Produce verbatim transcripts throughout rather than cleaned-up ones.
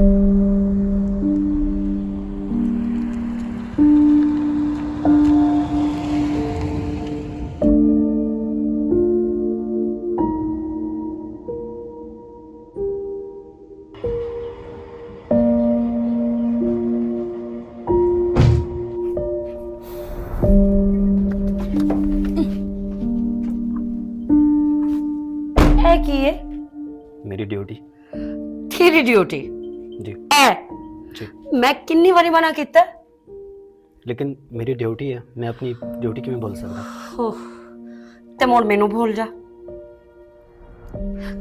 ہے کی ہے؟ میری ڈیوٹی۔ تیری ڈیوٹی؟ جی۔ اے؟ جی۔ میں کنی واری منع کیتا؟ لیکن میری ڈیوٹی ہے، میں اپنی ڈیوٹی کیوں بول سکتا؟ اوہ، تے مڑ مینوں بھول جا۔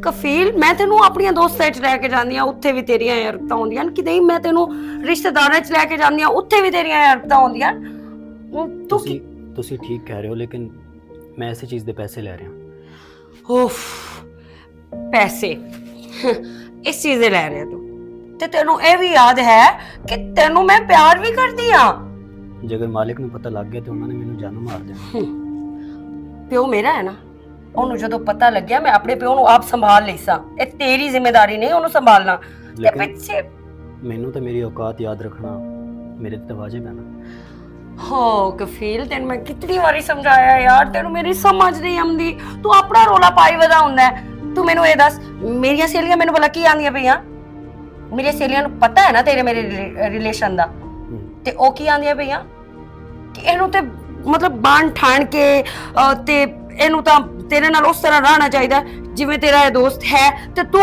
کفیل، میں تینوں اپنیاں دوستاں وچ لے کے جاندی ہاں، اتھے وی تیریاں حرکتاں ہوندیاں ہن۔ کدے میں تینوں رشتہ داراں وچ لے کے جاندی ہاں، اتھے وی تیریاں حرکتاں ہوندیاں ہن۔ تو تسی، تسی ٹھیک کہہ رہے ہو، لیکن میں ایسی چیز دے پیسے لے رہا ہوں۔ اوف، پیسے اس چیز دے لے رہے تو، تے تینوں اے وی یاد ہے کہ تینوں میں پیار وی کردی ہاں۔ جے اگر مالک نوں پتہ لگ گیا تے انہاں نے مینوں جانوں مار دینا۔ پیو میرا ہے نا، اونوں جدوں پتہ لگیا، میں اپنے پیو نوں آپ سنبھال لیساں۔ اے تیری ذمہ داری نہیں اونوں سنبھالنا۔ تے لیکن پچھے مینوں تے میری اوقات یاد رکھنا میرے تے واجب ہے نا۔ ہو کفیل، تینوں میں کتنی واری سمجھایا یار، تینوں میری سمجھ نہیں آندی۔ تو اپنا رولا پائی ودا ہوندا ہے۔ تو مینوں اے دس، میریاں سہیلیاں مینوں بھلا کی آندیاں پئیاں؟ میریاں سہیلیاں نوں پتہ ہے نا تیرے میرے ریلیشن دا۔ تے او کی آندیاں پئیاں کہ اینوں تے مطلب بان ٹھان کے، آ، تے اینوں تاں تیرے نال اس طرح رہنا چاہیدا ہے جویں تیرا اے دوست ہے۔ تے تو،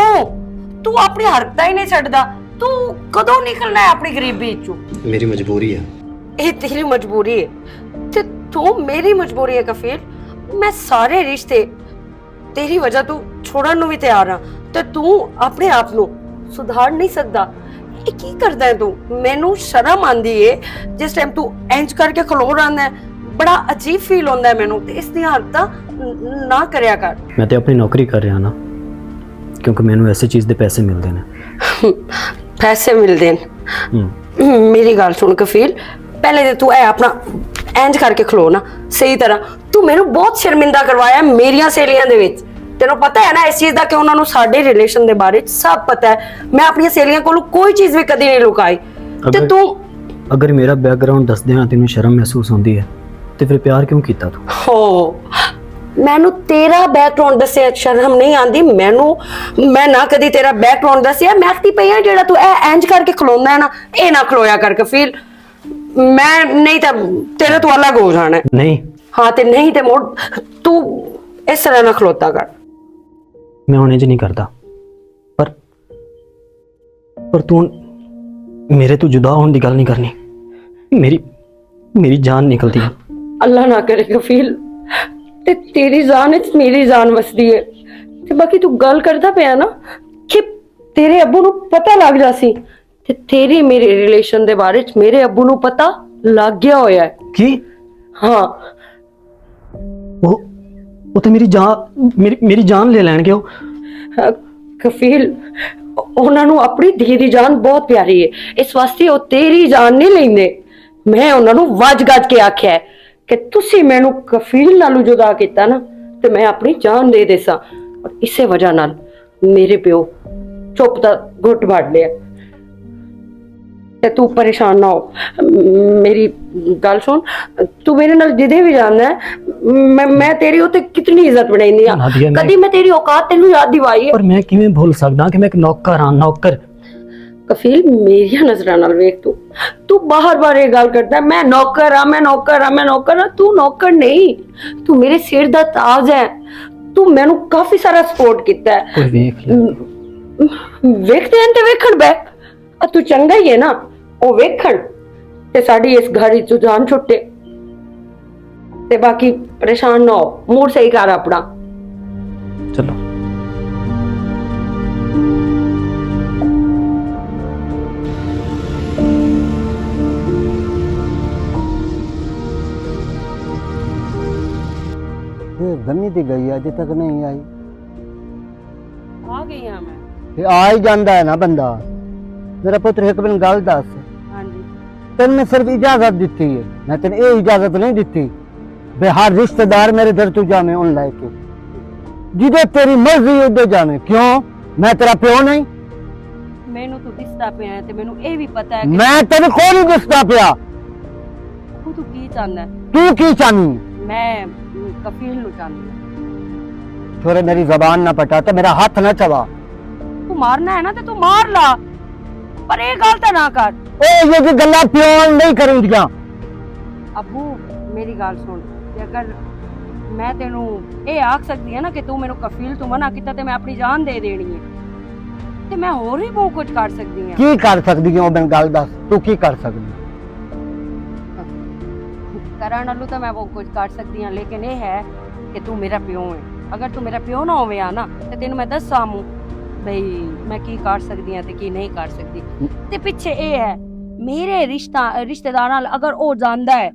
تو اپنی حرکتاں ہی نہیں چھڈدا۔ تو کدوں نکلنا ہے اپنی غریبی وچوں؟ میری مجبوری ہے۔ اے تیری مجبوری ہے تے تو میری مجبوری ہے کفیل۔ میں سارے رشتے تیری وجہ تو چھوڑن نوں وی تیار ہاں، تے تو اپنے آپ نوں سدھار نہیں سکدا۔ اے کی کردا ہے تو؟ مینوں شرم آندی ہے جس ٹائم تو انج کر کے کھلو رہندا ہے۔ بڑا عجیب فیل ہوندا ہے مینوں، تے اس دی حرکتاں نہ کریا کر۔ میں تے اپنی نوکری کر رہا نا، کیونکہ مینوں ایسی چیز دے پیسے ملدے نے۔ پیسے ملدے نے؟ میری گل سن کفیل، پہلے تے تو اے اپنا انج کر کے کھلو نا، صحیح طرح۔ تو مینوں بہت شرمندہ کروایا میریاں سہیلیاں دے وچ۔ تینوں پتہ ہے نا اس چیز دا کہ انہاں نوں ساڈے ریلیشن دے بارے وچ سب پتہ ہے۔ میں اپنیاں سہیلیاں کولوں کوئی چیز وی کدی نہیں لکائی۔ تے اگر تو اگر میرا بیک گراؤنڈ دسدیاں تینوں شرم محسوس ہوندی ہے، تے پھر پیار کیوں کیتا تو؟ ہو، مینوں تیرا بیک گراؤنڈ دسیا شرم نہیں آندی مینوں۔ میں نہ کدی تیرا بیک گراؤنڈ دسیا۔ میں آخدی پئی ہاں، جیڑا تو اے انج کر کے کھلوندا ہے نا، اے نہ کھلویا کر کفیل۔ میں نہیں تے تیرے تو الگ ہو جانا ہے۔ نہیں۔ ہاں تے نہیں تے مڑ تو اس طرح نہ کھلوتا کر۔ میں ہن انج نہیں کردا، پر پر تو میرے تو جدا ہون دی گل نہیں کرنی۔ میری میری جان نکلدی ہے۔ اللہ نہ کرے کفیل، تے تیری جان وچ میری جان وسدی ہے۔ تے باقی تو گل کردا پیا نا کہ تیرے ابو نوں پتہ لگ جاسی، تے تیری میری ریلیشن دے بارے وچ میرے ابو نوں پتہ لگ گیا ہویا ہے۔ کی؟ ہاں۔ وہ وہ تے میری جان، میری میری جان لے لین گے وہ۔ کفیل، انہاں نوں اپنی دھی دی جان بہت پیاری ہے، اس واسطے وہ تیری جان نہیں لیندے۔ میں انہاں نوں وج گج کے آکھیا ہے کہ تسی مینوں کفیل نالوں جدا کیتا نا، تے میں اپنی جان دے دیساں۔ اور اسے وجہ نال میرے پیو چپ دا گھٹ بھر لیا۔ تے تو پریشان نہ ہو، میری گل سن، تو میرے نال جدے بھی جانا ہے، میں میں تیری اوتے کتنی عزت بنائی دی ہاں۔ نادیہ، میں کدی میں تیری اوقات تینوں یاد دیوائی ہے؟ پر میں کیویں بھول سکدا کہ میں ایک نوکر ہاں، نوکر؟ کفیل، میریاں نظراں نال ویکھ تو، تو باہر باہر یہ گل کردا ہے، میں نوکر ہاں، میں نوکر ہاں، میں نوکر ہاں۔ تو نوکر نہیں، تو میرے سر دا تاج ہے۔ تو مینوں کافی سارا سپورٹ کیتا ہے۔ کوئی ویکھ لے۔ ویکھدے ہیں تے ویکھن بے۔ آ تو چنگا ہی ہے نا، او ویکھن تے ساڈی اس گھر وچ جان چھٹے۔ تے باقی پریشان نہ ہو، موڈ صحیح کر اپنا۔ چلو۔ یہ دمی دی گئی ہے، اجے تک نہیں آئی۔ آ گئی ہاں میں۔ یہ آ ہی جاندا ہے نا بندہ۔ میرا پتر، ایک بن گل دس۔ ہاں جی۔ تین میں صرف اجازت دیتی ہے، میں تین یہ اجازت نہیں دیتی بے ہر رشتہ دار میرے در تو جاویں ان لے کے۔ جدے تیری مرضی ادے جاویں۔ کیوں؟ میں تیرا پیو نہیں؟ مینوں تو دسدا پیا ہے تے مینوں اے وی پتہ ہے کہ میں تینوں کوئی نہیں دسدا پیا۔ تو، تو کی چاہندا ہے؟ تو کی چاہنی؟ میں کفیل نوں چاہنی ہاں۔ چھوڑے، میری زبان نہ پٹا تے میرا ہاتھ نہ چوا۔ تو مارنا ہے نا تے تو مار لا، پر اے گل تے نہ کر۔ اے یہ جو گلاں پیون نہیں کرن دیاں۔ ابو، میری گل سن، تے اگر میں تینوں اے آکھ سکدی ہاں نا کہ تو مینوں کفیل تو منع کیتا تے میں اپنی جان دے دینی ہے، تے میں ہور وی بہت کچھ کر سکدی ہاں۔ کی کر سکدی ہے؟ او مینوں گل دس، تو کی کر سکدی؟ کرن والوں تو میں بہت کچھ کر سکدی ہاں، لیکن اے ہے کہ تو میرا پیو ہے۔ اگر تو میرا پیو نہ ہووے آ نا، تے تینوں میں دساں موں بھئی میں کی کر سکدی ہاں تے کی نہیں کر سکدی۔ تے پچھے اے ہے، میرے رشتہ، رشتہ دار نال اگر او جاندا ہے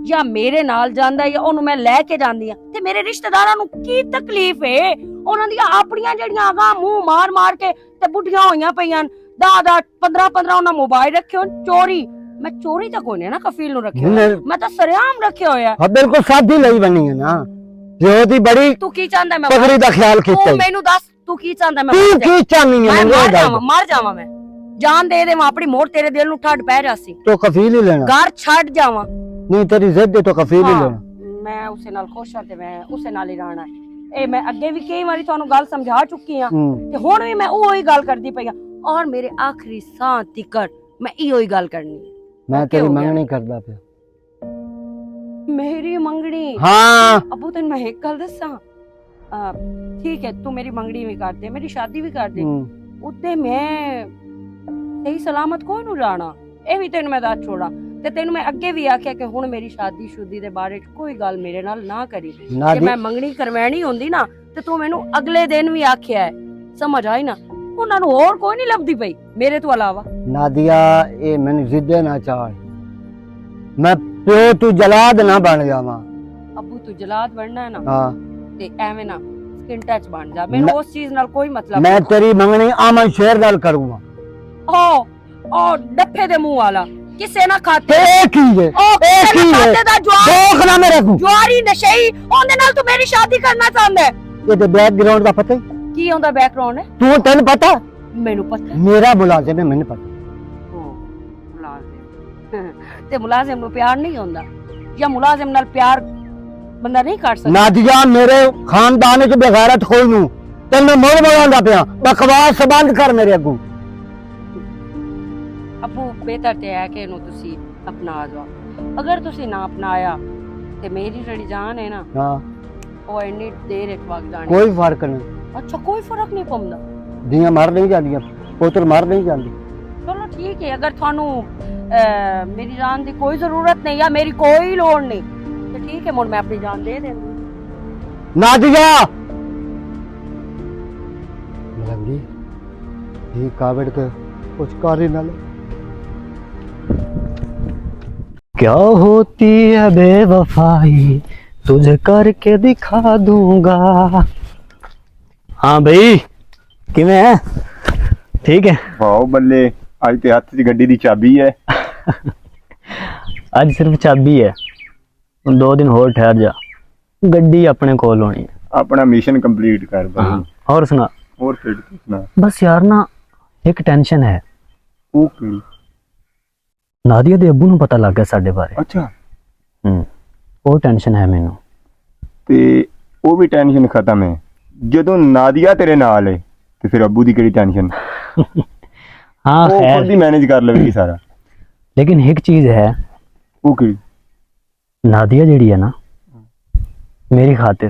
یا میرے نال جاندا ہے یا اونوں میں لے کے جاندی ہاں، تے میرے رشتہ داراں نوں کی تکلیف ہے؟ انہاں دیاں اپنیاں جڑیاں اگاں منہ مار مار کے تے بڈھیاں ہوئیاں پئیاں، دہ دہ، پندرہ پندرہ انہاں موبائل رکھے ہون چوری۔ میں چوری تے کوئی نہیں نا کفیل نوں رکھیا ہویا۔ میں تاں سریام رکھیا ہویا۔ ہاں، بالکل سادھی لئی بنی ہے نا۔ پیو دی بڑی تو کی چاہندا ہے میں پگڑی دا خیال کیتا ہے۔ مینوں دس، تو کی چاہندا ہے میں تو مر جاواں؟ کی چاہنی ہے؟ میں مینوں مر جاواں، مر جاواں میں۔ جان دے دے، میں اپنی موڑ تیرے دل نوں ٹھڈ پہ جاسی۔ تو کفیل ہی لینا۔ گھر چھڈ جاواں۔ نہیں، تیری ضد ہے تو کفیل ہی لینا۔ میں اسے نال خوش ہاں تے میں اسے نال ہی رہنا ہے۔ اے میں اگے بھی کئی واری تانوں گل سمجھا چکی ہاں۔ تے ہن بھی میں اوہی گل کردی پئی ہاں۔ اور میرے آخری ساہ تکر میں ایہو ہی گل کرنی ہے۔ میں تیری منگنی کردا پیا۔ میری منگنی؟ ہاں۔ ابو، تینوں میں ایک گل دساں۔ آ، ٹھیک ہے، تو میری منگنی بھی کر دے، میری شادی بھی کر دے۔ اتنے میں صحیح سلامت کوئی نو جانا۔ اے بھی تینوں میں دس چھوڑا۔ تے تینوں میں اگے بھی آکھیا کہ ہن میری شادی شدی دے بارے چ کوئی گل میرے نال نہ کری۔ جے میں منگنی کروینی ہوندی نا، تے تو مینوں اگلے دن وی آکھیا ہے، سمجھ آئی نا؟ انہاں نوں ہور کوئی نہیں لبدی پئی میرے تو علاوہ۔ نادیا، اے مینوں ضد نہ چاڑ، میں پیو تو جلاد نہ بن جاواں۔ ابو تو جلاد بننا ہے نا؟ ہاں۔ تے ایویں نا سکن ٹچ بن جا، مینوں اس چیز نال کوئی مطلب نہیں۔ میں تیری منگنی آمن شیر نال کروں گا۔ او، او ڈپے دے منہ والا، کسے نہ کھاتے۔ اے کی ہے؟ او اے کسے نہ کھاتے دا جوار۔ دوکھ نہ میرے کو۔ جواری نشئی، اوندے نال تو میری شادی کرنا چاہندا ہے۔ یہ تے بیک گراؤنڈ دا پتہ ہے؟ کی ہوندا بیک گراؤنڈ ہے؟ تو تینوں پتہ؟ مینوں پتہ ہے۔ میرا ملازم ہے، مینوں پتہ۔ او، ملازم۔ تے ملازم نوں پیار نہیں ہوندا؟ یا ملازم نال پیار بندہ نہیں کر سکدا؟ نادیہ، میرے خاندان وچ بغیرت کوئی نوں۔ تینوں میں مڑ بولاندا پیا، بکواس بند کر میرے اگوں۔ ابو، بہتر تے ہے کہ اینوں تسی اپنا جاؤ۔ اگر تسی نہ اپنایا تے میری جڑی جان ہے نا، ہاں۔ او اینی دیر وچ وگ جانی۔ کوئی فرق نہیں۔ اچھا، کوئی فرق نہیں پوندا؟ دیاں مر نہیں جاندیاں، پوتر مر نہیں جاندے۔ چلو ٹھیک ہے، اگر تھانوں، اے، میری جان دی کوئی ضرورت نہیں یا میری کوئی لوڑ نہیں، تو ٹھیک ہے، مڑ میں اپنی جان دے دیندی۔ نادیہ! ملنگی، یہ کاوڑ کے کچھ کر ہی نہ لے۔ کیا ہوتی ہے بے وفائی، تجھے کر کے دکھا دوں گا۔ ہاں بھائی، کیویں ہے؟ ٹھیک ہے؟ واہ بلے، اج تے ہاتھ 'چ گڈی دی چابی ہے۔ اج صرف چابی ہے، دو دن ہور ٹھہر جا، گڈی اپنے کول ہونی ہے۔ اپنا مشن کمپلیٹ کر بھائی۔ ہاں، اور سنا؟ اور پھر سنا؟ بس یار نا، ایک ٹینشن ہے۔ اوکے۔ نادیہ دے ابو نوں پتہ لگ گیا ساڈے بارے۔ اچھا۔ ہوں۔ او ٹینشن ہے مینوں۔ تے او بھی ٹینشن ختم ہے۔ جدوں نادیہ تیرے نال ہے، تے پھر ابو دی کیڑی ٹینشن؟ ہاں، او خیر۔ خود ہی مینج کر لوے گی سارا۔ لیکن ایک چیز ہے۔ او کی؟ نادیہ جیڑی ہے نا، میری خاطر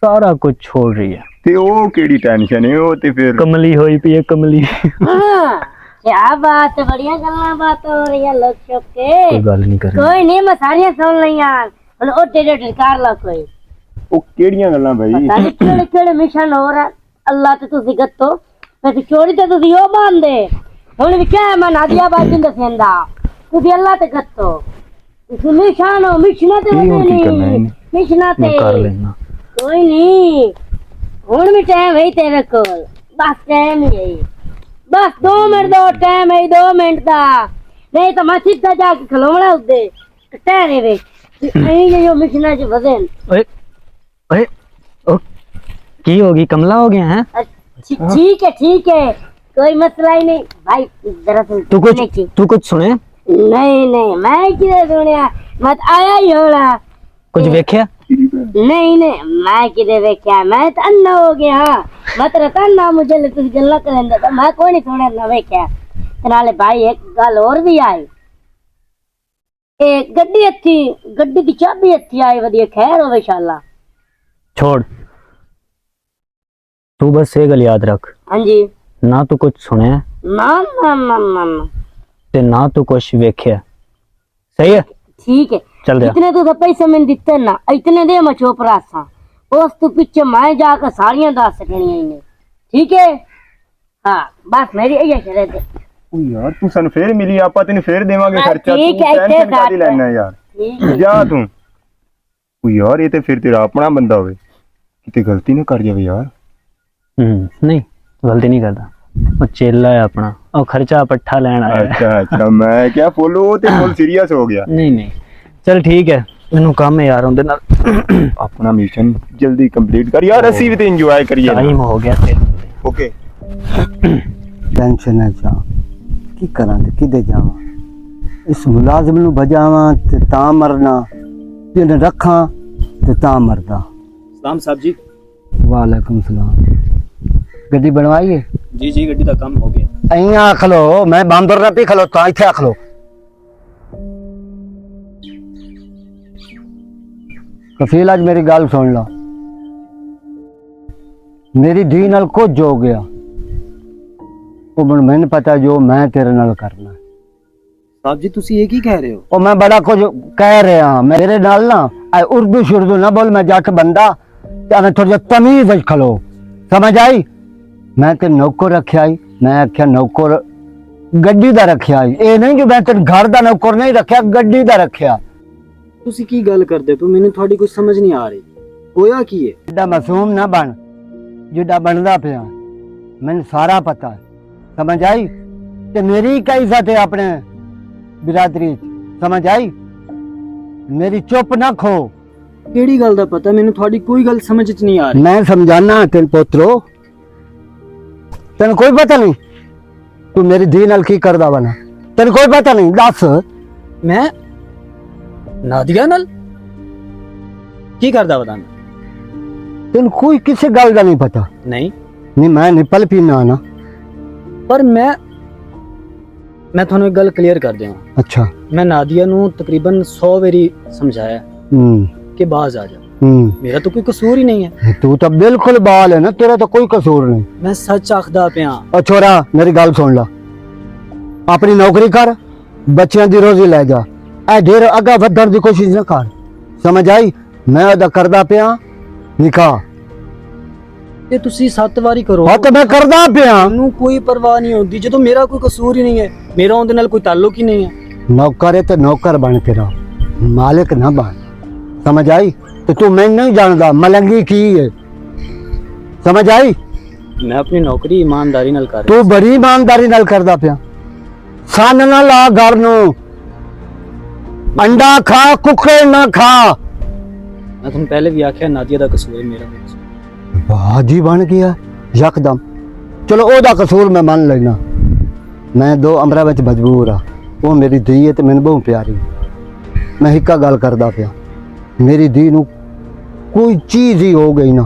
سارا کچھ چھوڑ رہی ہے۔ تے او کیڑی ٹینشن ہے؟ او تے پھر کملی ہوئی پئی ہے، کملی۔ ہاں، کیا بات ہے، بڑیاں گلاں بات ہو رہی ہے لوگ چوک کے۔ کوئی گل نہیں کرنی۔ کوئی نہیں، میں ساریاں سن لیاں۔ ہن او ڈیڈ ڈیڈ کر لا کوئی۔ او کیڑیاں گلاں بھائی؟ پتہ نہیں کیڑے کیڑے مشن ہو رہا۔ اللہ تے تسی گتو، تے چوری تے تسی او باندھے۔ ہن وی کیا ہے، میں نادیہ باجی دے سیندا۔ تسی اللہ تے گتو۔ تسی مشانو، مشنا تے ودے نہیں۔ مشنا تے۔ کوئی نہیں۔ ہن وی ٹائم ہے تیرے کول۔ بس ٹائم ہی ہے۔ بس دو منٹ دا ٹائم ہے، دو منٹ دا۔ نہیں تو میں سیدھا جا کے کھلونا ادے۔ ٹہرے وے۔ ایں جو مشنا چ ودے۔ اوئے، او، کی ہو گئی؟ کملا ہو گیا ہے؟ ٹھیک ہے، ٹھیک ہے۔ کوئی مسئلہ ہی نہیں بھائی۔ دراصل تو کچھ، نہیں کی۔ تو کچھ سنے؟ نہیں، نہیں، میں کیا سنیا؟ میں تو آیا ہی ہونا۔ کچھ ویکھیا؟ نہیں، نہیں، میں کدے ویکھیا؟ میں تو انا ہو گیا۔ میں تو رتن نہ مجھے لے تجھ گلا کرن دے، میں کوئی نہیں سنیا نہ ویکھیا۔ تے نالے بھائی، ایک گل اور بھی آئی۔ اے گڈی ہتھی، گڈی دی چابی ہتھی آئی، ودی خیر ہوے انشاءاللہ۔ چھوڑ، تو بس ایک گل یاد رکھ۔ ہاں جی۔ نہ تو کچھ سنیا، نہ، نہ، نہ، نہ، نہ۔ تے نہ تو کچھ ویکھیا۔ صحیح ہے؟ ٹھیک ہے۔ چل دیا۔ جتنے تو پیسے میں نے دیتے نا، اتنے دے میں چوپ رہا سا۔ اس تو پیچھے میں جا کے ساریاں دس سکنیاں ہی نے۔ ٹھیک ہے؟ ہاں، بس میری یہ شرط ہے۔ او یار، تو سن فیر ملی، آپا تینوں فیر دیواں گے خرچہ، ٹھیک تو ہے، ٹینشن کادی لینا یار؟ ٹھیک ہے۔ جا تو۔ او یار، یہ تے فیر تیرا اپنا بندہ ہوئے، کتے غلطی نہ کر جاوے یار۔ ہوں، نہیں، غلطی نہیں کردا۔ او چیلا ہے اپنا، او خرچہ پٹھا لین آیا ہے۔ اچھا، اچھا، میں کیا فل، او تے فل سیریس ہو گیا۔ نہیں، نہیں، چل ٹھیک ہے، مینوں کم ہے یار اوندے نال۔ اپنا مشن جلدی کمپلیٹ کر یار، اسی بھی تے انجوائے کریے نا۔ ٹائم ہو گیا تے۔ اوکے۔ ٹینشن ہے جا، کی کراں تے کدے جاواں؟ اس ملازم نوں بجاواں تے تاں مرنا، تے نہ رکھاں تے تاں مردا۔ سلام صاحب جی۔ وعلیکم السلام۔ گڈی بنوائی ہے؟ جی، جی، گڈی دا کم ہو گیا۔ ایاں آکھ لو، میں باندر نہ پی کھلوتا، ایتھے آکھ لو۔ کفیل، اج میری گل سن لا، میری دھی نال کچھ ہو گیا، او ہن مینوں پتہ جو میں تیرے نال کرنا۔ صاحب جی، تسی یہ کی کہہ رہے ہو؟ او میں بڑا کچھ کہہ رہا ہاں، میرے نال نا اے اردو شردو نہ بول، میں جٹ بندہ، تے میں تھوڑا جہا تمیز وچ کھلو، سمجھ آئی؟ میں تے نوکر رکھیا ہی، میں آکھیا نوکر گڈی دا رکھیا ہی۔ اے نہیں جو میں تے گھر دا نوکر نہیں رکھیا، گڈی دا رکھیا۔ تسی کی گل کردے پے؟ مینوں تہاڈی کوئی سمجھ نہیں آ رہی۔ ہویا کی ہے؟ ایڈا معصوم نہ بن، جڈا بندا پیا۔ مینوں سارا پتہ ہے۔ سمجھ آئی؟ تے میری کیا عزت ہے اپنے برادری چ؟ سمجھ آئی؟ میری چپ نہ کھو۔ کیڑی گل دا پتہ؟ مینوں تہاڈی کوئی گل سمجھ چ نہیں آ رہی۔ میں سمجھانا تین پوترو، تین کوئی پتہ نہیں تو میری دھی نال کی کردا وا نا؟ تین کوئی پتہ نہیں، دس۔ میں نادیہ نال کی کردا وا نا؟ تین کوئی کسے گل دا نہیں پتہ؟ نہیں۔ نہیں، میں نپل پینا نا۔ پر میں میں تھانوں ایک گل کلیئر کر دیاں۔ اچھا۔ میں نادیہ نوں تقریباً سو واری سمجھایا ہم۔ کہ باز آ جا۔ ہم۔ میرا تو کوئی قصور ہی نہیں ہے۔ تو تو بالکل بال ہے نا، تیرا تو کوئی قصور نہیں۔ میں سچ آخدا پیاں۔ او چھوڑا، میری گل سن لا، اپنی نوکری کر، بچیاں دی روزی لے جا، اے ڈھیر اگا ودھن دی کوشش نہ کر، سمجھ آئی؟ میں ادا کردا پیا نکاح۔ تے تسی ست واری کرو۔ ہاں، تے میں کردا پیا۔ مینوں کوئی پرواہ نہیں ہوندی، جدوں میرا کوئی قصور ہی نہیں ہے، میرا اوندے نال کوئی تعلق ہی نہیں ہے۔ نوکر ہے تے نوکر بن کے رہ، مالک نہ بن۔ سمجھ آئی؟ تے تو میں نہیں جاندا ملنگی کی ہے۔ سمجھ آئی؟ میں اپنی نوکری ایمانداری نال کر رہا۔ تو بڑی ایمانداری نال کردا پیا۔ سن نہ لا گھر نو، انڈا کھا، ککڑ نہ کھا۔ میں تھانوں پہلے بھی آکھیا، نادیہ دا قصور ہے، میرا کوئی قصور نہیں۔ واہ جی، بن گیا یکدم۔ چلو، او دا قصور میں من لینا۔ میں دو امراں وچ مجبور ہاں۔ او میری دھی ہے تے مینوں بہت پیاری۔ میں ہکا گل کردا پیا، میری دھی نوں کوئی چیز ہی ہو گئی نا،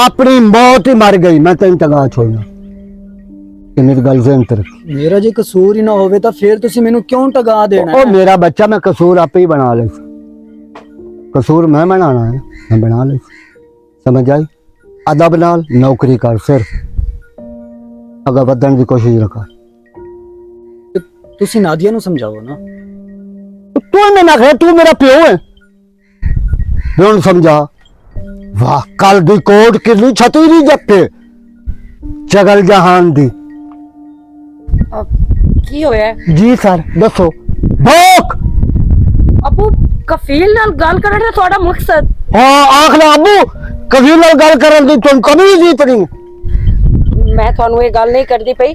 اپنی موت ہی مر گئی، میں تینوں تنگا چھوڑنا۔ تے میری گل ذہن تے رکھ۔ میرا جے قصور ہی نہ ہووے تاں پھر تسی مینوں کیوں ٹگا دینا او ہے؟ میرا بچہ، میں قصور آپ ہی بنا لے۔ قصور میں بنانا ہے، میں بنا لے۔ سمجھ آئی؟ ادب نال نوکری کر، صرف اگے ودھن دی کوشش نہ کر۔ تے تسی نادیہ نوں سمجھاؤ نا۔ تو میں نہ کہے، تو میرا پیو ہے۔ ہن سمجھا؟ واہ، کل دی کوٹ کلی چھتی نہیں جپے۔ چگل جہان دی۔ آ، کی ہویا ہے؟ جی سر، دسو۔ بوک! ابو، کفیل نال گل کرن دا تہاڈا مقصد؟ ہاں، آخ نا ابو، کفیل نال گل کرن دی تم کمی جیت نہیں۔ میں تھانوں یہ گل نہیں کردی پئی،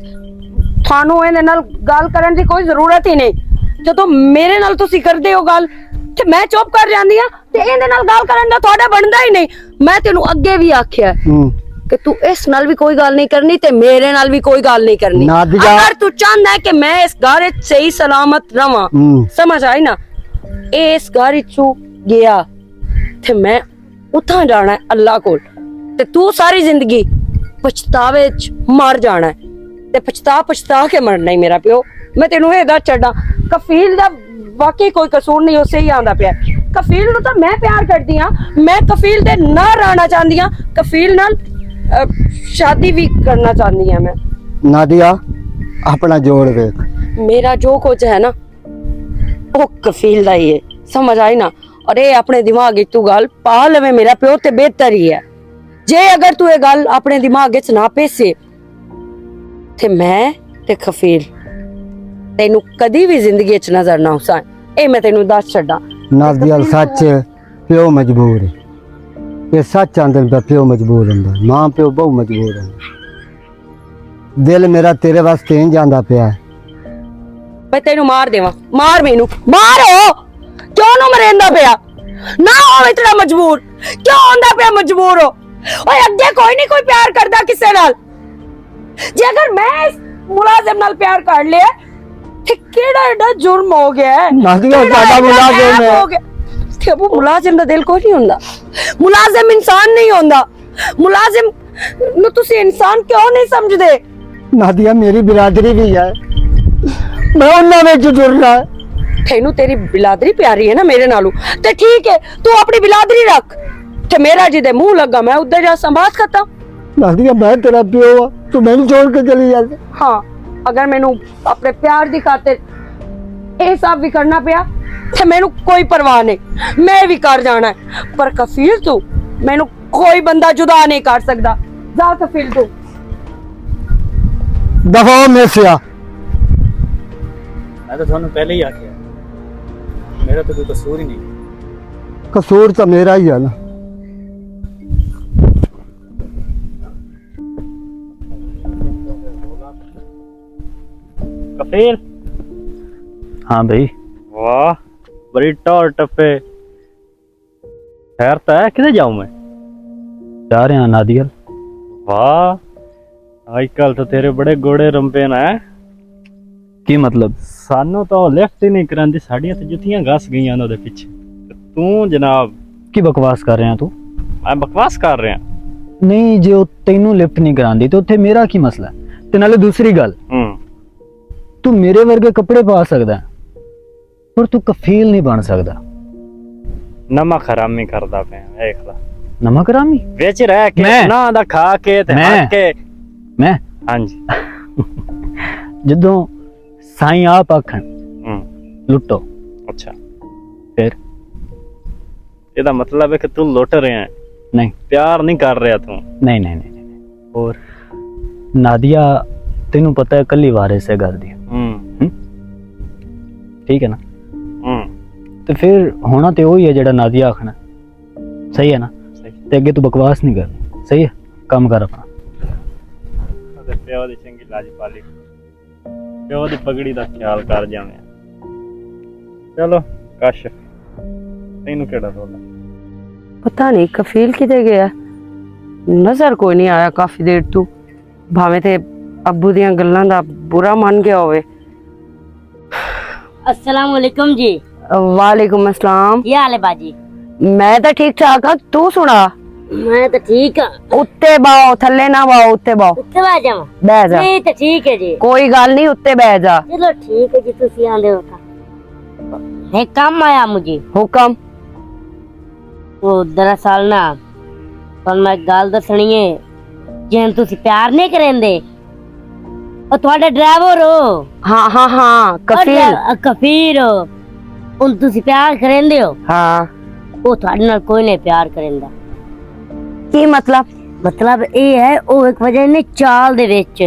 تھانوں ایندے نال گل کرن دی کوئی ضرورت ہی نہیں۔ جدوں میرے نال تسی کردے ہو گل، تے میں چپ کر جاندی ہاں۔ تے ایندے نال گل کرن دا تہاڈا بندا ہی نہیں۔ میں تینوں اگے بھی آکھیا ہے۔ ہوں۔ کہ تو اس نال بھی کوئی گل نہیں کرنی تے میرے نال بھی کوئی گل نہیں کرنی۔ نادیہ۔ اگر تو چاہندا ہے کہ میں اس گھر وچ صحیح سلامت رہواں، ہم۔ سمجھ آئی نا؟ اے اس گھر وچوں گیا تے میں اتھاں جانا ہے اللہ کول۔ تے تو ساری زندگی پچھتاوے وچ مر جانا ہے۔ تے پچھتا پچھتا کے مرنا ہی میرا پیو۔ میں تینوں اے دس چھڈاں، کفیل دا واقعی کوئی قصور نہیں، اسے ہی آندا پیا۔ کفیل نوں تاں میں پیار کردی ہاں، میں کفیل دے نال رہنا چاہندی ہاں، کفیل نال، اہ، شادی بھی کرنا چاہندی ہاں میں۔ نادیہ، اپنا جوڑ ویکھ۔ میرا جو کچھ ہے نا، او کفیل دا ہی ہے، سمجھ آئی نا؟ اور اے اپنے دماغ وچ تو گل پا لوے، میرا پیو تے بہتر ہی ہے۔ جے اگر تو اے گل اپنے دماغ وچ نہ پیسے، تے میں تے کفیل تینوں کدی وی زندگی وچ نظر نہ ہوساں۔ اے میں تینوں دس چھڈاں۔ نازدیال سچ، پیو مجبور ہے۔ یہ سچ آندے پہ پیو مجبور ہوندا، ماں پیو بہت مجبور ہوندا۔ دل میرا تیرے واسطے نہیں جاندا پیا۔ میں تینوں مار دیواں، مار مینوں، مار ہو۔ کیوں نو مریندا پیا؟ نہ ہو اتنا مجبور۔ کیوں ہوندا پیا مجبور ہو؟ اوئے اگے کوئی نہیں کوئی پیار کردا کسے نال۔ جے اگر میں اس ملازم نال پیار کر لیا، تے کیڑا ایڈا جرم ہو گیا ہے؟ نازیہ، کیڑا زیادہ ایڈا ملازم عیب ہے۔ ہو گیا؟ تے ابو، ملازم دا دل کوئی نہیں ہوندا۔ ملازم انسان نہیں ہوندا۔ ملازم نو تسی انسان کیوں نہیں سمجھدے؟ نادیہ، میری برادری بھی ہے، میں انہاں وچ جڑنا ہے۔ تینوں تیری برادری پیاری ہے نا میرے نالوں، تے ٹھیک ہے، تو اپنی برادری رکھ، تے میرا جدے منہ لگا، میں ادھر جا سنبھال ختم۔ نادیہ، میں تیرا پیو ہاں، تو مینوں چھوڑ کے چلی جاندی؟ ہاں، اگر مینوں اپنے پیار دی خاطر اے سب بھی کرنا پیا، تے مینوں کوئی پرواہ نہیں، میں بھی کر جانا ہے۔ پر کفیل تو مینوں کوئی بندہ جدا نہیں کر سکدا۔ جا کفیل تو۔ دفعہ ہو میرے سے آ۔ میں تو تھانوں پہلے ہی آکھیا، میرا تو کوئی قصور ہی نہیں۔ قصور تو میرا ہی ہے نا۔ کفیل۔ ہاں بھائی۔ واہ، بڑی ٹور ٹپے۔ خیر تو ہے، کدھر جاؤں میں؟ جا رہے ہیں نادیل۔ واہ، آج کل تو تیرے بڑے گوڑے رمبے نا۔ کی مطلب؟ سانو تو لفٹ ہی نہیں کراندی، ساڈیاں تے جتیاں گس گئیاں انہاں دے پیچھے۔ تے توں جناب۔ کی بکواس کر رہے ہیں تو؟ میں بکواس کر رہا۔ نہیں، جے او تینوں لفٹ نہیں کراندی تے اوتھے میرا کی مسئلہ ہے؟ تے نالے دوسری گل، ہوں۔ تو میرے ورگے کپڑے پا سکدا ہے، پر تو کفیل نہیں بن سکدا۔ نمک حرامی کردا پیا، ویکھ لا۔ نمک حرامی؟ وچ رہ کے، میں؟ نہ دا کھا کے تے میں؟ ہٹ کے۔ میں؟ ہاں جی۔ جدوں سائیں آپ آکھن، ہوں۔ لٹو۔ اچھا۔ پھر؟ یہ دا مطلب ہے کہ تو لٹ رہے ہیں۔ نہیں۔ پیار نہیں کر رہا تو۔ نہیں، نہیں، نہیں، نہیں۔ اور؟ نادیہ، تینوں پتہ ہے، کلی وارث ہے گھر دی۔ ہوں۔ ہم؟ ٹھیک ہے نا؟ ہوں۔ تے پھر ہونا تے وہی ہے جڑا نادیہ آکھنا۔ صحیح ہے نا؟ صحیح۔ تے اگے تو بکواس نہیں کرنی۔ صحیح ہے؟ کم کر اپنا۔ تے پیو دی چنگی لاج پالی۔ پیو دی پگڑی دا خیال کر جاویں۔ چلو، کاشف، تینوں کیڑا رولا؟ پتہ نہیں کفیل کدے گیا، نظر کوئی نہیں آیا کافی دیر تو، بھاویں تے ابو دیاں گلاں دا برا من گیا ہوئے۔ السلام علیکم جی۔ وعلیکم السلام۔ کی حال ہے باجی؟ میں تاں ٹھیک ٹھاک ہاں، تو سنا؟ میں تاں ٹھیک ہاں۔ اُتے باؤ، تھلے نہ باؤ، اُتے باؤ۔ اُتے باؤ جاواں؟ بہ جا۔ نہیں تاں ٹھیک ہے جی۔ کوئی گل نہیں، اُتے بہ جا۔ چلو ٹھیک ہے جی، تسی آندے ہو تاں۔ ایک کام آیا مجھے۔ حکم۔ او دراصل نا، تہانوں میں ایک گل دسنی ہے، جن تسی پیار نہیں کریندے، او تہاڈا ڈرائیور ہو۔ ہاں، ہاں، ہاں، او کفیل۔ ڈرائیور، کفیل ہو۔ ان تسی پیار کریندے ہو۔ ہاں۔ او تہاڈے نال کوئی نہیں پیار کریندا۔ کی مطلب؟ مطلب اے ہے، او ایک وجہ نے چال دے وچ۔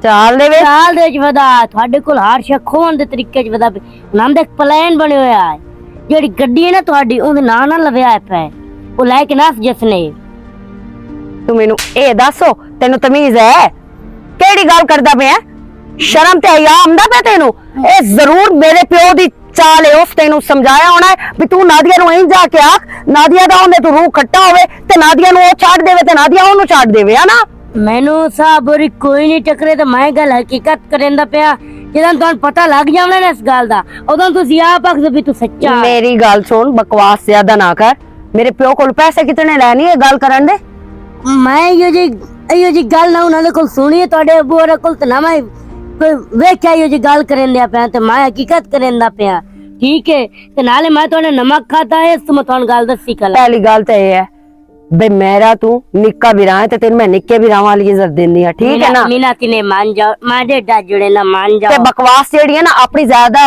چال دے وچ؟ چال دے وچ ودا، تہاڈے کول ہر شے کھوون دے طریقے وچ ودا پیا۔ انہاں دا ایک پلان بنے ہویا ہے۔ جیڑی گڈی ہے نا تہاڈی، اوندے ناں نال لویا ہے پے۔ او لے کے نس جس نے۔ تو مینوں اے دس، تینوں تمیز ہے؟ کیڑی گل کردا پیا؟ شرم تے حیا آندا پیا تینوں؟ اے ضرور میرے پیو دی چال ہے، اس تینوں سمجھایا ہونا ہے بھی تو نادیہ نوں ایں جا کے آکھ، نادیہ دا اوندے تو روح کھٹا ہوے تے نادیہ نوں او چھڈ دیوے تے نادیہ اونوں چھڈ دیوے، ہے نا؟ مینوں صاحب اور کوئی نہیں ٹکرے تے میں گل حقیقت کریندا پیا۔ جدوں تانوں پتہ لگ جاونا نا اس گل دا، ادوں تسی آپ آکھ دے بھی تو سچا ہے۔ میری گل سن، بکواس زیادہ نہ کر۔ میرے پیو کول پیسے کتنے لے نہیں اے گل کرن دے؟ میں ایہو جی، ایہو جی گل نہ انہاں دے کول سنی ہے، تہاڈے ابو ہوراں کول تے نہ میں کوئی ویکھیا ایہو جی گل کرن دیا پیا، تے میں حقیقت کرن دا پیا، ٹھیک ہے؟ تے نالے میں تہاڈا نمک کھادا ہے، اس تو میں تہاڈوں گل دسی کل۔ پہلی گل تے اے ہے بے میرا تو نکا بھی رہا ہے، تے تینوں میں نکے بھی رہا والی عزت دیندی ہاں، ٹھیک ہے مینا، نا؟ مینا تینے مان جاؤ، ماں دے ڈا جڑے نہ مان تے جاؤ۔ بکواس جیڑی ہے نا، اپنی زیادہ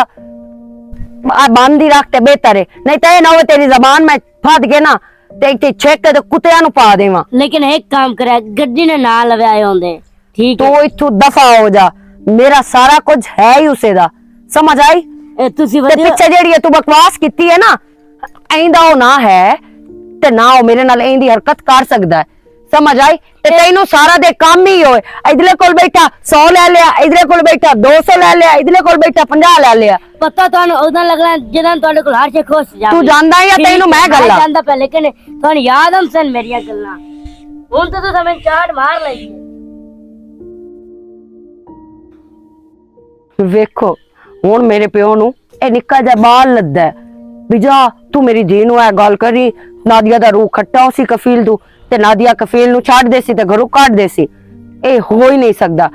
آ بند ہی رکھ تے بہتر ہے، نہیں تے اے نہ ہوئے تیری زبان میں پھد کے نا، تے ایتھے چھک کے تے کتیاں نوں پا دیواں۔ لیکن ایک کام کرے، گڈی نے نال لوے آئے ہوندے، ٹھیک تو ہے؟ اتھوں دفع ہو جا، میرا سارا کچھ ہے ہی اسے دا، سمجھ آئی؟ اے تسی تے ودیو۔ پچھے جیڑی ہے تو بکواس کیتی ہے نا، ایندا او نہ ہے تے نہ او میرے نال ایندی حرکت کر سکدا ہے، سمجھ آئی؟ تے تینوں سارا دے کم ہی ہوئے، ادھرے کول بیٹھا سو لے لیا، ادھرے کول بیٹھا دو سو لے لیا، ادھرے کول بیٹھا پنجاہ لے لیا۔ پتہ تانوں اوداں لگنا جدوں تہاڈے کول ہر شے خوش جاوے۔ تو جاندا ہے یا ٹھیک تینوں ہے، میں میں گلاں؟ جاندا پیا، لیکن تانوں یاد ہم سن میریاں گلاں۔ ہن تے تساں میں چاٹ مار لئی۔ ویکھو، ہن میرے پیو نوں اے نکا جا بال لدا ہے۔ بھی جا، تو میری دھی نوں اے گل کری، نادیہ دا روح کھٹا ہو سی کفیل تو، تے نادیہ کفیل نوں چھڈ دے سی تے گھروں کڈ دے سی۔ اے ہو ہی نہیں سکدا۔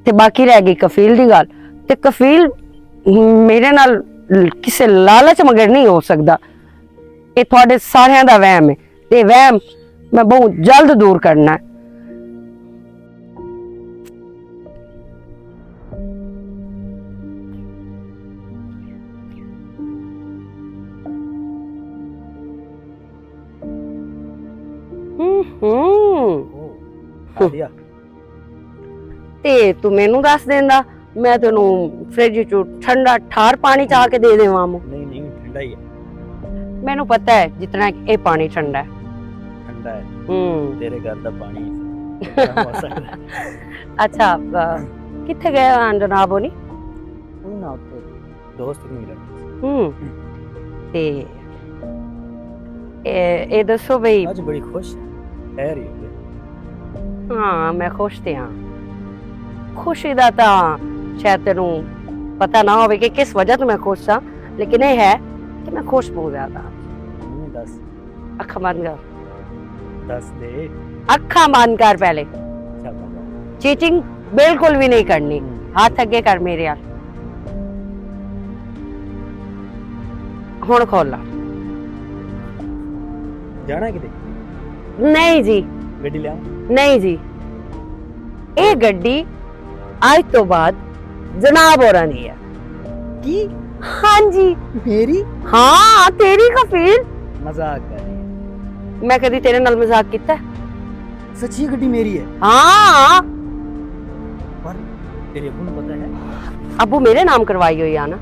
تے باقی رہ گئی کفیل دی گل۔ تے کفیل میرے نال کسے لالچ مگر نہیں ہو سکدا۔ اے تہاڈے ساریاں دا وہم ہے۔ تے وہم میں بہت جلد دور کرنا ہے۔ ہوں، ہوں۔ او، آ گیا۔ تے تو مینوں دس دیندا، میں تینوں فریج چوں ٹھنڈا ٹھار پانی چا کے دے دیواں مو۔ نہیں، نہیں، ٹھنڈا ہی ہے۔ مینوں پتہ ہے جتنا اے پانی ٹھنڈا ہے۔ ٹھنڈا ہے۔ ہوں۔ تیرے گھر دا پانی گرم ہو سکدا ہے۔ اچھا، آ، کتھے گئے ہن جناب ہونی؟ کوئی نہ، اتھے دوست نوں ملن۔ ہوں۔ تے اے، اے دسو بھئی۔ اج بڑی خوش ہے، خیر ہی ہوگی۔ ہاں، میں خوش تے ہاں۔ خوشی دا تاں شاید تینوں پتہ نہ ہووے کہ کس وجہ تو میں خوش ہاں، لیکن اے ہے کہ میں خوش بہت زیادہ ہاں۔ ہوں، دس۔ اکھاں بند کر۔ دس دے۔ اکھاں بند کر پہلے۔ اچھا، بند کر۔ چیٹنگ بالکل بھی نہیں کرنی۔ ہوں۔ ہاتھ اگے کر میرے یار۔ ہن کھول لا۔ جانا ہے کتے؟ نہیں جی۔ گڈی لیا؟ نہیں جی۔ اے گڈی اج تو بعد جناب ہوراں دی ہے۔ کی؟ ہاں جی۔ میری؟ ہاں، تیری کفیل۔ مذاق کر رہی ہے۔ میں کدی تیرے نال مذاق کیتا ہے؟ سچی گڈی میری ہے؟ ہاں۔ پر تیرے ابو نوں پتہ ہے؟ ابو میرے نام کروائی ہوئی آ نا،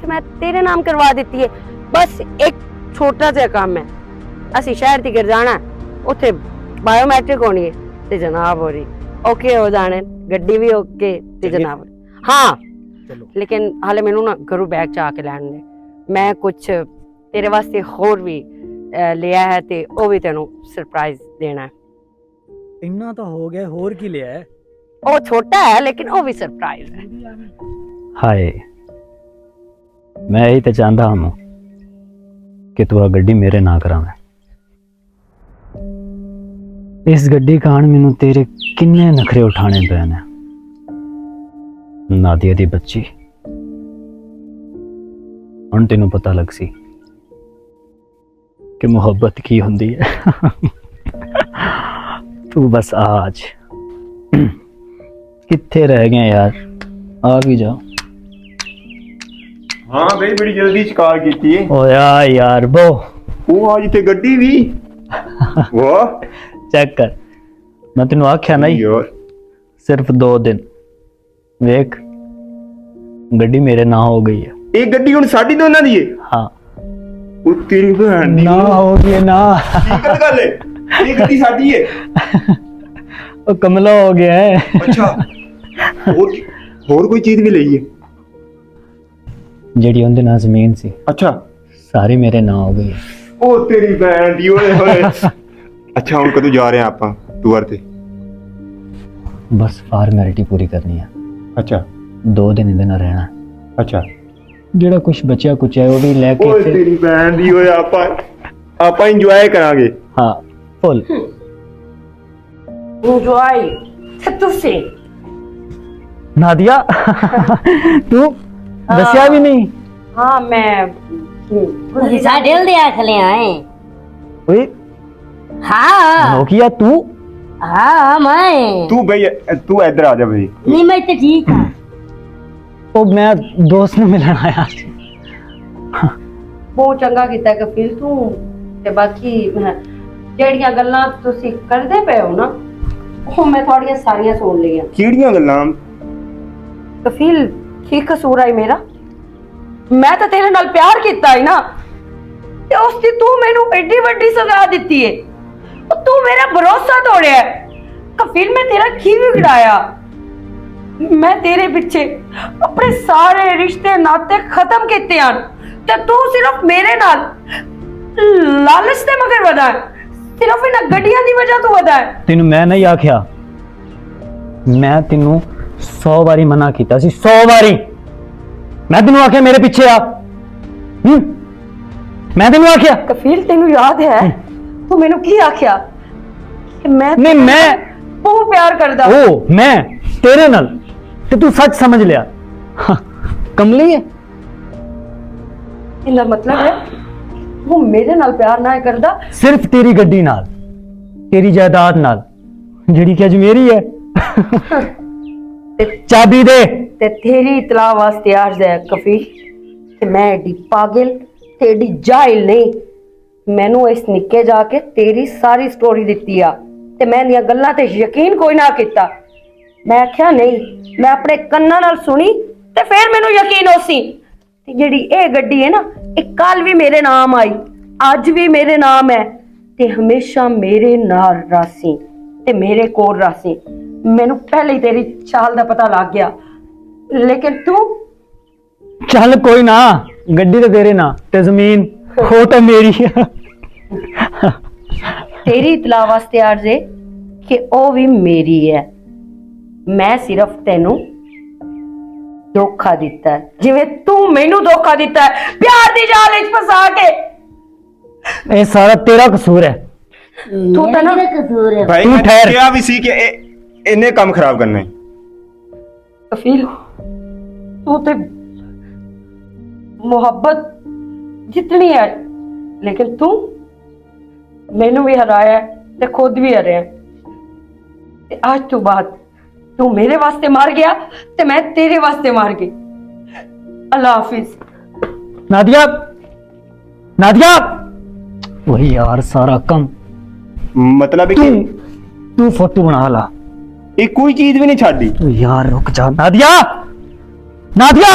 تے میں تیرے نام کروا دتی ہے۔ بس ایک چھوٹا جہا کام ہے، اسی شہر تیکر جانا ہے، اوتھے بایو میٹرک ہونی ہے، تے جناب ہو رہی اوکے ہو جانے، گڈی بھی اوکے تے چلیے۔ جناب ہو رہی۔ ہاں۔ چلو۔ لیکن حالے مینوں نا گھروں بیگ چا کے لین دے، میں کچھ تیرے واسطے ہور بھی، اے، لیا ہے تے او بھی تینوں سرپرائز دینا ہے۔ اتنا تو ہو گیا، ہور کی لیا ہے؟ او چھوٹا ہے لیکن او بھی سرپرائز ہے۔ ہائے، میں یہی تے چاہندا ہاں کہ تو آ گڈی میرے ناں کراویں۔ اس گڈی کان مینوں تیرے کنے نخرے اٹھانے پے نے۔ نادیہ دی بچی، ہن تینوں پتہ لگ سی کہ محبت کی ہوندی ہے۔ تو بس آج کتھے رہ گئے یار؟ آ بھی جا۔ ہاں بھائی، بڑی جلدی چ کال کیتی ہے۔ او یا یار، بو۔ او آج تے گڈی بھی۔ واہ۔ چیک کر، میں تینوں آکھیا نہیں۔ یار۔ صرف دو دن۔ ویکھ، گڈی میرے ناں ہو گئی ہے۔ یہ گڈی ہن ساڈی دوناں دی ہے؟ ہاں۔ او تیری بہن دی۔ نہ ہو گئی نا۔ کی گل ہے؟ یہ گڈی ساڈی ہے۔ او کملا ہو گیا ہے۔ اچھا۔ اور کی، اور کوئی چیز بھی لئی ہے؟ جیڑی اوندے نال زمین سی، اچھا۔ ساری میرے ناں ہو گئی۔ او تیری بہن دی، اوئے ہوئے۔ اچھا، ہن کدوں جا رہے ہیں آپاں ٹور تے؟ بس فارمیلٹی پوری کرنی ہے۔ اچھا۔ دو دن ایندے نال رہنا۔ اچھا۔ جیڑا کچھ بچیا کچھ ہے، وہ بھی لے کے اوئے تے تیری بہن دی، اوئے آپاں، آپاں انجوائے کراں گے۔ ہاں، فل۔ انجوائے تے تسی۔ نادیا، تو دسیا بھی نہیں۔ ہاں، میں، ہوں۔ ساڈے ول دے آکھ لے آئے۔ اوئے، ہاں۔ نوکیا، تو؟ ہاں، میں۔ تو بھائی، تو ادھر آ جا بھائی۔ نہیں، میں تے ٹھیک ہاں۔ او، میں دوست نوں ملن آیا سی۔ بہت چنگا کیتا ہے کفیل تو۔ تے باقی جیڑیاں گلاں تسی کردے پئے ہو نا، او میں تھوڑیاں ساریاں سن لیاں۔ کیڑیاں گلاں؟ کفیل، کی قصور آئی میرا؟ میں تے تیرے نال پیار کیتا ہے نا، تے اس دی تو مینوں ایڈی وڈی سزا دتی ہے۔ او تو میرا بھروسہ توڑیا ہے۔ کفیل، میں تیرا کی بگڑایا؟ میں تیرے پیچھے اپنے سارے رشتے ناطے ختم کیتے ہیں، تے تو صرف میرے نال لالچ تے مگر ودا ہے، صرف انہاں گڈیاں دی وجہ تو ودا ہے۔ تینوں میں نہیں آکھیا، میں تینوں سو واری منع کیتا سی، سو واری۔ میں تینوں آکھیا میرے پیچھے آ۔ ہم؟ میں تینوں آکھیا؟ کفیل، تینوں یاد ہے؟ ہم۔ تو مینوں کی آکھیا؟ کہ میں نہیں، میں بہت پیار کردا۔ او، میں تیرے نال۔ تے تو سچ سمجھ لیا۔ ہاں، کملی ہے۔ ایندا مطلب ہے، وہ میرے نال پیار نہ کردا۔ صرف تیری گڈی نال، تیری جائیداد نال، جڑی کہ اج میری ہے۔ چابی دے۔ تے تیری اطلاع واسطے عرض ہے کفیل، کہ میں ایڈی پاگل تے ایڈی جاہل نہیں۔ مینوں اس نکے جا کے تیری ساری سٹوری دتی آ، تے میں انہاں گلاں تے یقین کوئی نہ کیتا۔ میں آکھیا نہیں، میں اپنے کناں نال سنی تے فیر مینوں یقین ہو سی۔ تے جیڑی اے گڈی ہے نا، اے کل وی میرے نام آئی، اج وی میرے نام ہے، تے ہمیشہ میرے نال راسی، تے میرے کول راسی۔ مینوں پہلے ہی تیری چال دا پتہ لگ گیا۔ لیکن تو چل کوئی نہ، گڈی تے تیرے ناں تے زمین، او تے میری۔ تیری اطلاع واسطے عرض ہے کہ او وی میری ہے۔ میں صرف تینوں دھوکا دتا ہے، جویں تو مینوں دھوکا دتا ہے، پیار دی جال وچ پھسا کے۔ اے سارا تیرا قصور ہے۔ تو تے نا میرا قصور ہے۔ بھائی، تو میں ٹھہر۔ کیا بھی سی کہ اے، انہیں کام خراب کرنا ہے۔ کفیل، تو تے محبت جتنی ہے، لیکن تو مینوں بھی ہرایا ہے تے خود بھی ہریا ہے۔ تے آج تو بعد تو میرے واسطے مار گیا تے میں تیرے واسطے مار گئی۔ اللہ حافظ۔ نادیا، نادیا! وہی یار، سارا کم۔ مطلب ہے تو، کہ تو فوٹو بنا لا۔ یہ کوئی چیز بھی نہیں چھڈی۔ او یار، رک جا، نادیا! نادیا!